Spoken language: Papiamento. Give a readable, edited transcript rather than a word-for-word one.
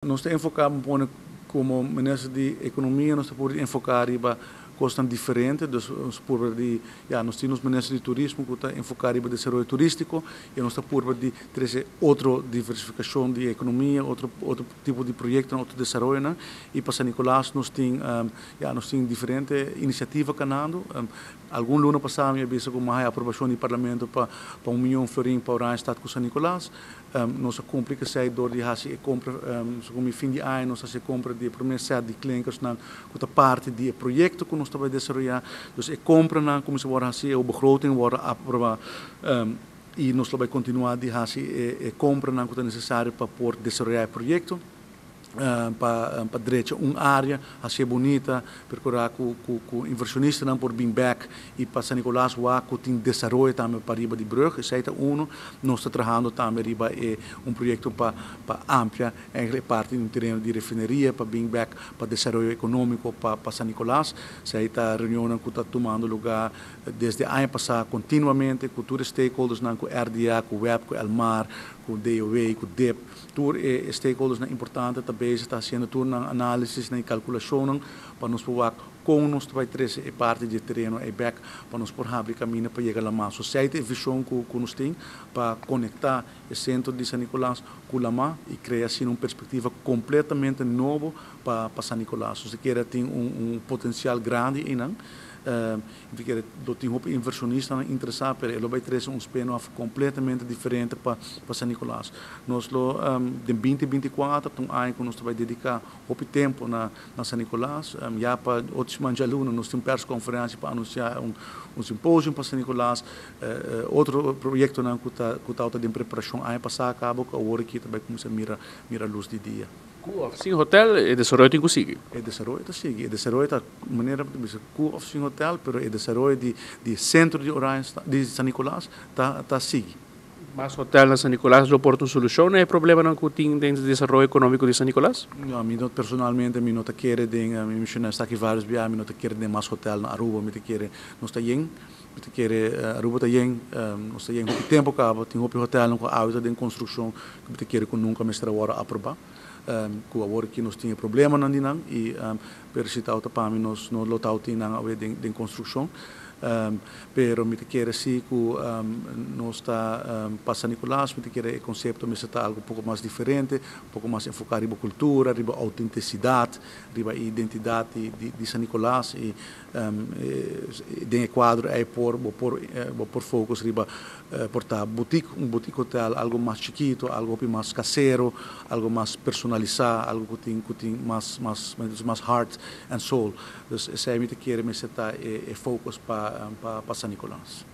Nos ta enfoká pone komo minister di Ekonomia, nos ta por enfoká riba kosnan diferente, dus nos por di, ja, nos tin minister di Turismo ku ta enfoká riba desaroyo turístiko i nos ta por di trese otro diversifikashon di ekonomia, otro tipo di proyekto, otro desaroyo, i pa San Nicolas nos tin ja, nos tin diferente inisiativa kanando. Algun luna pasá mi a bisa ku m'a aprobashon di parlamento pa 1 mion florin pa Oranjestad ku San Nicolas. Nos a kumpli ku esei dor di hasi e kompra, segun fin di aña nos a hasi kompra di promé set di klinkers nan ku ta parti di e proyekto ku nos ta bai desaroyá. Dus e kompra nan kuminsá wòrdu hasi, e begroting wòrdu aprobá i nos bai kontinuá di hasi e kompra nan ku ta nesesario pa por desaroyá e proyekto. Pa drecha un área, hasi bunita, perkurá ku invershonista nan por bin back i pa San Nicolas wak ku tin desaroyo tambe pa riba di brug, esei ta uno. Nos ta trahando tambe riba un proyekto pa amplia eigenlijk parti di un tereno di refineria pa bin back pa desaroyo ekonómiko pa San Nicolas. Esei ta reunion ku ta tumando lugá desde aña pasá kontinuamente ku tur stakeholders nan, ku RDA, ku WEB, ku Elmar, ku DOW, ku DIP, tur e stakeholders nan importante tambe ta hasiendo tur nan análisis nan kalkulashon pa nos por kon nos bai trese e parti di tereno e back pa nos por habri kaminda pa yega laman. So esei ta e vishon ku nos tin pa konektá e sentro di San Nicolas ku laman i krea asina un perspektiva kompletamente nobo pa San Nicolas. So sikiera tin un potensial grandi einan. Ku tin hopi invershonista interesá, pero e lo bai trese un spin-off kompletamente diferente pa San Nicolas. Nos lo den 2024, un aña ku nos bai dediká hopi tempu na San Nicolas. Ya pa otro siman djaluna nos tin persconferentie pa anunsiá un simposio pa San Nicolas, otro proyekto nan ku ta den preparashon aña pasá kaba, ku awor aki tambe kuminsá mira lus di dia. Ku òf sin hotel, e desaroyo tin ku sigui. E desaroyo ta sigui. E desaroyo ta manera bisa ku òf sin hotel, pero e desaroyo di sentro di Oranjestad, di San Nicolas ta sigui. Mas hotel na San Nicolas lo por ta un solushon na e problema nan ku tin den desaroyo ekonómiko di San Nicolas? No, mi no, personalmente mi no ta kere den, mi menshoná esaki vários biaha, mi no ta kere den mas hotel na Aruba, mi ta kere nos ta yen, mi ta kere Aruba ta yen, nos ta yen hopi tempu kaba, tin hopi hotel ku awe ta den konstrukshon, ku mi ta kere ku nunka mester a wòrdu aprobá. Ku awor aki nos tin problema nan di nan i pero si ta pa mi nos no lo tin nan awe den konstrukshon. Pero mi ta kere si ku nos ta pa San Nicolas, mi ta kere e konsepto mester ta algu poko mas diferente, poko mas enfoká riba kultura, riba outentisidat, riba identidat di San Nicolas i den e kuadro ei bo por focus riba por ta boutique, un boutique hotel, algu mas chikitu, algu mas kasero, algu mas personalisá, algu ku tin mas heart and soul. Dus esei mi ta kere mester ta e focus pa San Nicolas.